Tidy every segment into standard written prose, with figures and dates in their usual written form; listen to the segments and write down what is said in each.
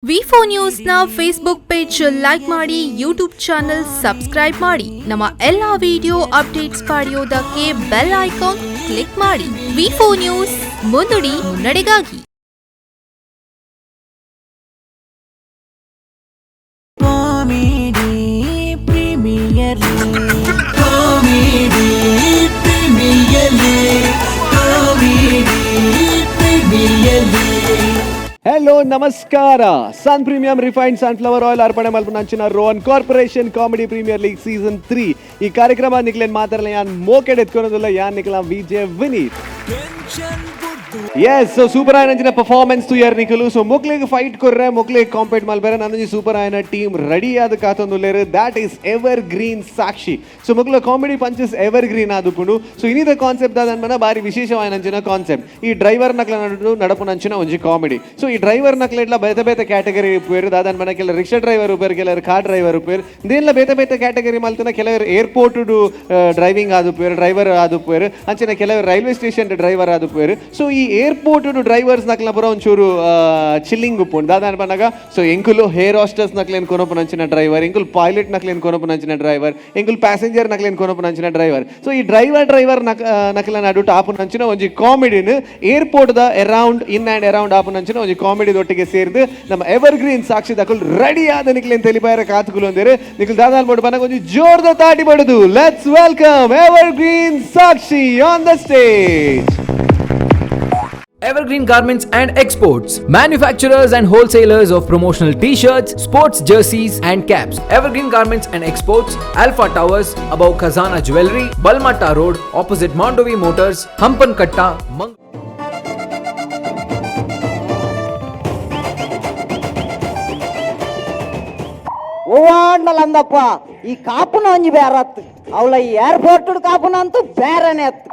V4 ನ್ಯೂಸ್ನ Facebook page like ಮಾಡಿ, YouTube channel subscribe ಮಾಡಿ. ನಮ್ಮ ಎಲ್ಲ ವಿಡಿಯೋ ಅಪ್ಡೇಟ್ಸ್ ಪಡೆಯೋದಕ್ಕೆ bell icon click ಮಾಡಿ. ವಿ4 ನ್ಯೂಸ್, ಮುನ್ನುಡಿ ಮುನ್ನಡೆಗಾಗಿ. Comedy Premier League, Comedy Premier League, Comedy Premier League. Hello, ನಮಸ್ಕಾರ. ಸನ್ premium refined sunflower oil ಅರ್ಪಣೆ ಮಲ್ಪನಂಚಿನ Rohan corporation comedy premier league season 3 ಈ ಕಾರ್ಯಕ್ರಮ ನಿಕ್ಲೇನ್ ಮಾತಾಡಲ್ಲ ಯಾನ್ ಮೋಕೆಡ್ ಎತ್ಕೊಳೋದಿಲ್ಲ ಯಾನ್ ನಿಕ್ಲ Vijay Vineeth. S, so super ಆಯನಂಚಿನ performance ತುಯರ್ ನಿಖಲು. So ಮೊಕ್ಲಿಗೆ fight ಕೊರ್ರೆ, ಮೊಕ್ಲಿಗೆ compete ಮಲ್ಬೇರೆ ನನಂಜಿ super ಆಯನ team ready ಆದ ಕಾತೊಂದುಲ್ಲೇರು. That is ever green Sakshi. So ಮೊಕ್ಲ comedy punches ever green ಆದುಪುಂಡು. So ಇನ್ನಿದ concept ದಾದನ್ಮನ ಬಾರಿ ವಿಶೇಷವಾಯಿನಂಚಿನ concept. ಈ ಡ್ರೈವರ್ ನಕ್ಲ ನಡು ನಡಪುನಂಚಿನ ಒಂಜಿ ಕಾಮಿಡಿ. ಸೊ ಈ ಡ್ರೈವರ್ ನಕ್ಲ ಇಟ್ಲ ಬೇತೆ ಬೇತೆ ಕ್ಯಾಟಗರಿ ಉಪ್ಪೇರು. ದಾದನ್ಮನ ಕೆಲವು ರಿಕ್ಷಾ ಡ್ರೈವರ್ ಉಪ್ಪೇರು, ಕೆಲವರು ಕಾರ್ ಡ್ರೈವರ್ ಉಪ್ಪೇರು. ದೇನ್ಲ ಬೇತೆ ಬೇತೆ ಕ್ಯಾಟಗರಿ ಮಲ್ತನ ಕೆಲವರು ಏರ್ಪೋರ್ಟ್ ಡ್ರೈವಿಂಗ್ ಆದುಪ್ಪೇರು, ಡ್ರೈವರ್ ಆದುಪ್ಪೇರು. ಅಂಚಿನ ಕೆಲವರು railway station driver ಆದುಪ್ಪೇರು. So ಈ ಏರ್ಪೋರ್ಟ್ ಡ್ರೈವರ್ಸ್ ನಕ್ಲ ಪೂರ ಒಂಚೂರು ಚಿಲ್ಲಿಂಗ್ ಉಪ್ಪುಂಡು. ದಾದ ಪನ್ನಗ, ಸೊ ಎಂಕುಲು ಹೇರ್ ಹಾಸ್ಟೆಸ್ ನಕ್ಲೇನ್ ಕೊನೊಪುನಂಚಿನ ಡ್ರೈವರ್, ಎಂಕುಲು ಪೈಲಟ್ ನಕ್ಲೇನ್ ಕೊನೊಪುನಂಚಿನ ಡ್ರೈವರ್, ಎಂಕುಲು ಪ್ಯಾಸೆಂಜರ್ ನಕ್ಲೇನ್ ಕೊನೊಪುನಂಚಿನ ಡ್ರೈವರ್. ಸೊ ಈ ಡ್ರೈವರ್ ಡ್ರೈವರ್ ನಕ್ ನಕ್ಲ ನಡುಟು ಆಪುನಂಚಿನ ಒಂಜಿ ಕಾಮಿಡಿನ, airport the around, in and around ಆಪುನಂಚಿನ ಒಂಜಿ ಕಾಮಿಡಿ ದೊಟ್ಟಿಗೆ ಸೇರ್ದು ನಮ್ಮ ಎವರ್ ಗ್ರೀನ್ ಸಾಕ್ಷಿ ದಕುಲ್ ರೆಡಿ ಆದ ನಿಕ್ಲೇನ್ ತೆಲಿಪಾಯರ ಕಾತುಕುಲು ಅಂದೇರು. ನಿಕುಲ್ ದಾದಾಲ್ ಬೋಡು ಪನಗ ಒಂಜಿ ಜೋರ್ದ ತಾಟಿ ಬಡುದು let's welcome Evergreen Sakshi on the stage. Evergreen Garments and Exports, manufacturers and wholesalers of promotional t-shirts, sports jerseys and caps. Evergreen Garments and Exports, Alpha Towers, above Khazana Jewelry, Balmatta Road, opposite Mandovi Motors, Hampankatta, Mang. ಓವಾಂಡಲ Andappa, ಈ ಕಾಪುನ ಒಂಜಿ ಬೇರತ್ತು ಅವಳ. ಈ airport ಕಾಪುನ ಅಂತೂ ಬೇರೆನೆ ಅತ್ತು.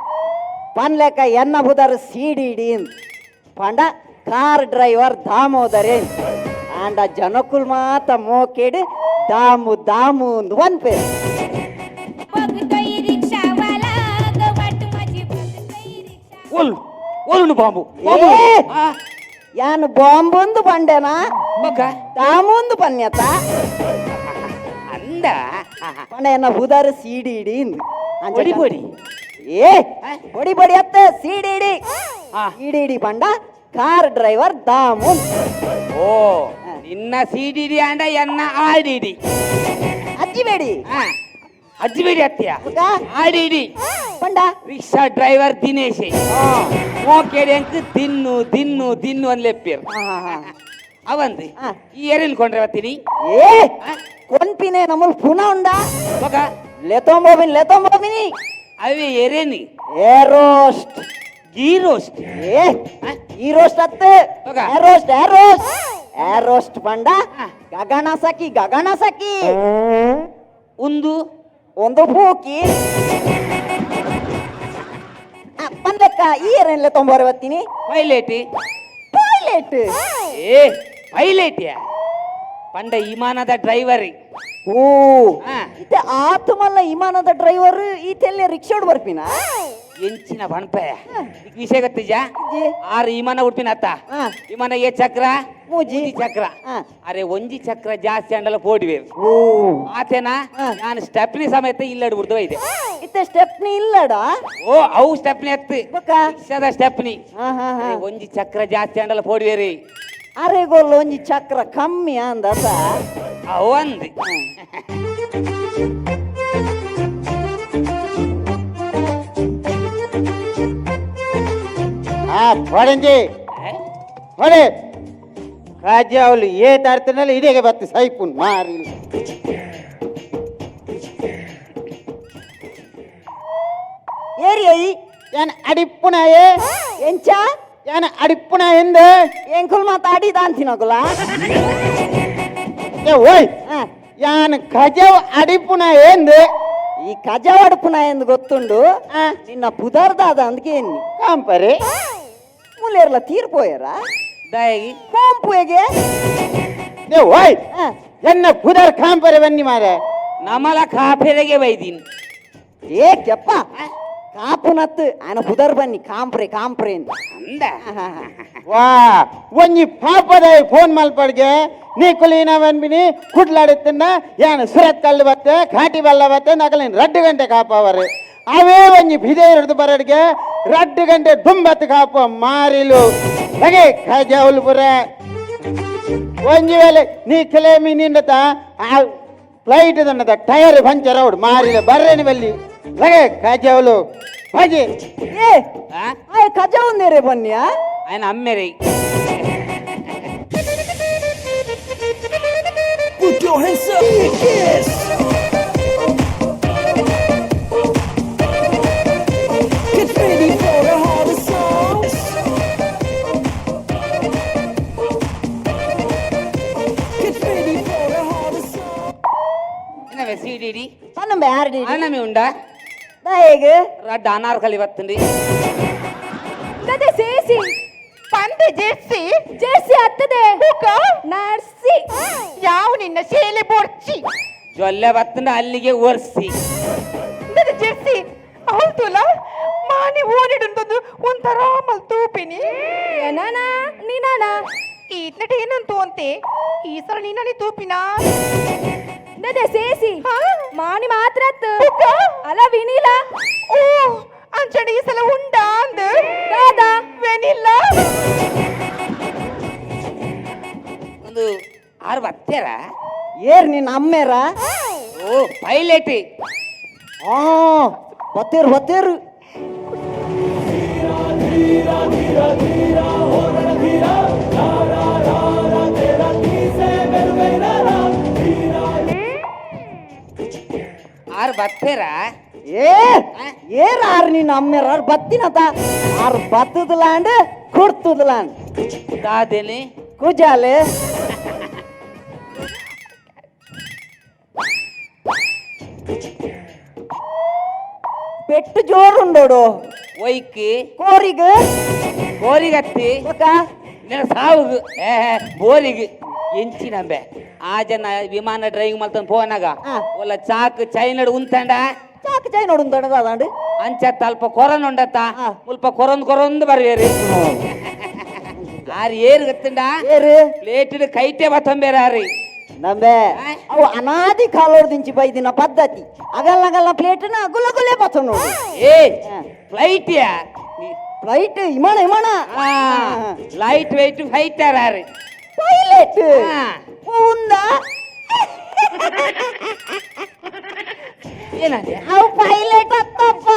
ಪನ್ಲೆಕ್ಕ ಎನ್ನ ಬುದಾರು ಸಿಡಿಡಿ ಪಂಡ car driver ದಾಮೋದರೇ ಆಂಡ ಜನಕುಲ್ ಮಾತ ಮೋಕೆಡ್ ದಾಮು ದಾಮು ಅಂದ್ ಪನ್ಪೇರು. बघतोय रिक्षावाला ग, वाट माझी बघतोय रिक्षा. ಒಲ್ ಒಲ್ಲು ಬಾಂಬು. ಏ! ಯಾನ್ ಬಾಂಬುಂದು ಪಂಡೆನಾ? ಬೊಕ? ದಾಮುಂದು ಪನ್ಯತ. ಅಂದ. ಪಂಡ ಎನ್ನ ಬುದಾರು ಸಿಡಿಡಿ. ಬೊಡಿ ಬೊಡಿ. ಏ, ಬೊಡಿ ಬೊಡಿ ಅತ್ತ, ಸಿಡಿಡಿ. ಸಿಡಿಡಿ ಪಂಡ ಕಾರ್ ಡ್ರೈವರ್ ದಾಮು. ಓ, ನಿನ್ನ ಸಿಡಿಡಿ ಅಂಡ ಎನ್ನ ಆರ್ಡಿಡಿ. ಅಜ್ಜಿ ಬೇಡಿ. ಅಜ್ಜಿ ಬೇಡಿ ಅತ್ತೆಯ. ಬೊಕ? ಆರ್ಡಿಡಿ. ಪಂಡ? Rickshaw driver Dinesh. ಮೋಕೇಡಿ ಅಂಕ್ ದಿನ್ನು ದಿನ್ನು ದಿನ್ನು ಅನ್ಲೆಪ್ಪೇರು. ಅವಂದು. ಈ ಏರಿನ್ ಕೊಂಡ್ರೆ ಬತ್ತೀನಿ. ಏ, ಕೊನ್ಪಿನೆ ನಮ್ಮಲ್ ಪುನಃ ಉಂಡ. ಬೊಕ? ಲೆತೊಂಬೋಬಿನಿ, ಲೆತೊಂಬೋಬಿನಿ. ಅವೇ ಎರೇನಿ? ಏ ರೋಸ್ಟ್. ಗೀ ರೋಸ್ಟ್. ಏ, ಈ ರೋಸ್ಟ್ ಅತ್ತೆ. ಬೊಕ? ಏ ರೋಸ್ಟ್, ಏ ರೋಸ್ಟ್, ಏ ರೋಸ್ಟ್ ಪಂಡ ಗಗನ ಸಖಿ, ಗಗನ ಸಖಿ. ಒಂದು. ಒಂದು ಪೂಕಿ ಪಂದಕ್ಕ ಈ ಏರೇನ್ ಲೆತೊಂಬೋರೆ ಬತ್ತೀನಿ? ಪೈಲಟ್. ಟಾಯ್ಲೆಟ್. ಏ, ಪೈಲಟ್ ಪಂಡ ವಿಮಾನದ ಡ್ರೈವರ್. ಓ. ಇತ್ತೆ ಆತಮಲ್ಲ ವಿಮಾನದ ಡ್ರೈವರ್ ಈತೆಲ್ಲ ರಿಕ್ಷಾಡ್ ಬರ್ಪಿನ? ಎಂಚಿನ ಬಣ್ಪೆ ವಿಷಯ ಗೊತ್ತಿಜ? ಇಜ್ಜಿ. ಆರು ವಿಮಾನ ಉಡ್ಪಿನ ಅತ್ತ. ವಿಮಾನ ಏ ಚಕ್ರ? ಮೂಜಿ. ಮೂಜಿ ಚಕ್ರ. ಅರೆ, ಒಂಜಿ ಚಕ್ರ ಜಾಸ್ತಿ ಅಂಡಲ ಪೋಡಿವೆ. ಓ. ಆತೇನಾ? ನಾನು ಸ್ಟೆಪ್ನಿ ಸಮೇತ ಇಲ್ಲಡ್ ಬಿಡ್ದು ಇದೆ. ಇತ್ತೆ ಸ್ಟೆಪ್ನಿ ಇಲ್ಲಡ? ಓ, ಅವು ಸ್ಟೆಪ್ನಿ ಎತ್ತು. ಬೊಕ? ರಿಕ್ಷಾದ ಸ್ಟೆಪ್ನಿ. ಹಾ ಹಾ ಹಾ ಅರೆ, ಒಂಜಿ ಚಕ್ರ ಜಾಸ್ತಿ ಅಂಡಲ ಪೋಡಿವೇರಿ. ಅರೆಗೋಲ್ ಒಂಜಿ ಚಕ್ರ ಕಮ್ಮಿ ಅಂದಸ. ಅವು ಅಂದ್. ಆ ಹೊಡೆಂಜಿ ಹೊಡೆ ಕಾಜಾವಲು ಏ ತಾರ್ತನಲ್ಲ ಇದೇಗೆ ಬತ್ತು ಸೈಪುನ್ ಮಾರಿ. ಏರಿ I. ಯಾನ್ ಅಡಿಪ್ಪುನಾಯೇ. ಎಂಚ? ಯಾನ್ ಅಡಿಪ್ಪುನ ಎಂದ? ಎಂಕುಲ್ ಮಾತಾಡಿ ದಾಂತಿನಗುಲ. ಏ ಓಯ್, ಯಾನ್ ಕಜಾವ್ ಅಡಿಪ್ಪುನ ಎಂದ? ಈ ಕಜಾವ್ ಅಡುಪುನ ಎಂದು ಗೊತ್ತುಂಡು. ನಿನ್ನ ಪುದರ್ದಾದ ಅಂದ್ಕೆ ಎನ್ನಿ. ಕಾಂಪರೆ. ಮೂಲೇರ್ಲ ತೀರ್ಪೋಯರ? ದಾಯಗಿ? ಕೋಂಪುಗೆ. ಏ ಓಯ್, ಎನ್ನ ಪುದರ್ ಕಾಂಪರೆ ಬನ್ನಿ ಮಾರೆ. ನಮಲ ಕಾಫೆರೆಗೆ ಬೈದೀನಿ. ಏ ಕೆಪ್ಪ, ಕಾಪುನತ್ತು ಆನ ಬುದರ್ ಬನ್ನಿ ಕಾಂಪ್ರೆ ಕಾಂಪ್ರೆ ಅಂದ ವಾ ಒಂಜಿ ಪಾಪದ ಫೋನ್ ಮಲ್ಪಡ್ಗೆ ನೀ ಕುಲೀನ ಬಂದ್ಬಿನಿ ಕುಡ್ಲಾಡುತ್ತಿನ್ನ ಯಾನ್ ಸುರತ್ ಕಲ್ಲು ಬತ್ತೆ ಘಾಟಿ ಬಲ್ಲ ಬತ್ತೆ ನಕಲಿನ ರಡ್ಡು ಗಂಟೆ ಕಾಪವರು ಅವೇ ಒಂಜಿ ಬಿದೆ ಹಿಡಿದು ಬರಡ್ಗೆ ರಡ್ಡು ಗಂಟೆ ದುಂಬತ್ತು ಕಾಪ ಮಾರಿಲು ಹಾಗೆ ಖಜಾವುಲ್ ಪುರ ಒಂಜಿ ವೇಳೆ ನೀ ಕಿಲೇಮಿ ನಿಂಡತ ಆ ಫ್ಲೈಟ್ ದಂಡದ ಟೈರ್ ಪಂಚರ್ ಅವಡು ಮಾರಿಲು ಬರ್ರೇನಿ ಬಲ್ಲಿ ಲಗೆ ಖಜಾವುಲು ಭಾಜಿ ಏ ಆಯ್ ಕಜ ಒಂದೇರೆ ಬನ್ನಿಯಾ ఆయన అమ్మేరి. Put your hands up. Yes. Get ready for a harder song. Get ready for a harder song. ಏನವೆ ಸಿಡಿಡಿ ಪನ್ನಂಬ ಯಾರು ಆನಮಿ ಉಂಡಾ ಹೇಗೆ ರಡ್ಡ ಅನಾರ್ಕಲಿ ಬತ್ತಂడి. ಗದೆ ಸೇಸಿ ಪಂದೆ ಜೆರ್ಸಿ ಜೆರ್ಸಿ ಹತ್ತದೆ ನರ್ಸಿ ಯಾವ ನಿನ್ನ ಶೇಲೆ ಬೋರ್ಚಿ ಜೊಲ್ಲೆ ಬತ್ತಂಡ ಅಲ್ಲಿಗೆ ಒರ್ಸಿ. ನನ್ನ ಜೆರ್ಸಿ ಹೌದುಲ ಮಾನಿ ಓಡಿಡುಂದೊಂದು ಒಂಥರ ಮಲ್ ತೂಪಿನಿ. ಏನಾನ ನೀನಾನ ಈತ್ನಟ ಏನಂತು ಅಂತೆ ಈ ಸಲ ನೀನನಿ ತೂಪಿನಾ? ಗದೆ ಸೇಸಿ ಮಾನಿ ಮಾತ್ರ ಅಲ್ಲ ವಿನಿಲ. ಓ ಅಂಚಡ ಈ ಸಲ ಉಂಡಾ ಅಂದ್ ದಾದಾ ವೆನಿಲ್ಲ. ಒಂದು ಆರು ಬತ್ತೇರ. ಏರ್ ನಿನ್ನ ಅಮ್ಮೇರ? ಓ ಪೈಲಟ್. ಆ ಬತ್ತೇರು ಬತ್ತೇರು. ಆರು ಬತ್ತೇರ. ಏ ಏರ್ ಆರ್ ನಿನ್ನ ಅಮ್ಮೇರ ಆರ್ ಬತ್ತಿನತ ಆರ್ ಬತ್ತದಲಾಂಡ್ ಕುಡ್ತದಲಾಂಡ್. ದಾದೇನಿ ಕುಜಾಲೆ ಪೆಟ್ಟು ಜೋರುಂಡೋಡು. ಒಯ್ಕಿ ಕೋರಿಗ್ ಕೋರಿಗತ್ತಿ ಬೊಕ ನಿನ್ನ ಸಾವುಗು ಏ ಬೋರಿಗೆ ಎಂಚಿನಂಬೆ ಆ ಜನ ವಿಮಾನ ಡ್ರೈವಿಂಗ್ ಮಲ್ತನ್ ಪೋನಾಗ ಒಲ್ಲ ಚಾಕ್ ಚೈನಡ್ ಉಂತಂಡ. ಚಾಕ್ ಚೈನ್ ಉಂತಂಡ ಅದಾಂಡ್. ಅಂಚ ತಲ್ಪ ಕೊರನ್ ಉಂಡತ್ತ ಮುಲ್ಪ ಕೊರೊಂದ್ ಕೊರೊಂದು ಬರ್ವೇರಿ ಆರು ಏರು ಗೊತ್ತುಂಡ. ಏರು ಪ್ಲೇಟ್ ಕೈಟೆ ಬತ್ತಂಬೇರಾರಿ. ನಂಬೆ ಅವು ಅನಾದಿ ಕಾಲೋರ್ದಿಂಚಿ ಬೈದಿನ ಪದ್ಧತಿ ಅಗಲ್ಲ ಅಗಲ್ಲ ಪ್ಲೇಟ್ನ ಗುಲ್ಲ ಗುಲ್ಲೆ ಬತ್ತ ನೋಡು. ಏ ಫ್ಲೈಟ್ ಯಾ ಫ್ಲೈಟ್ ವಿಮಾನ ವಿಮಾನ. Light weight fighter ಆರು ಪೈಲಟ್ ಉಂದ ಏನಂದೆ? ಅವು ಪೈಲಟ್ ಅತ್ತಪ್ಪ.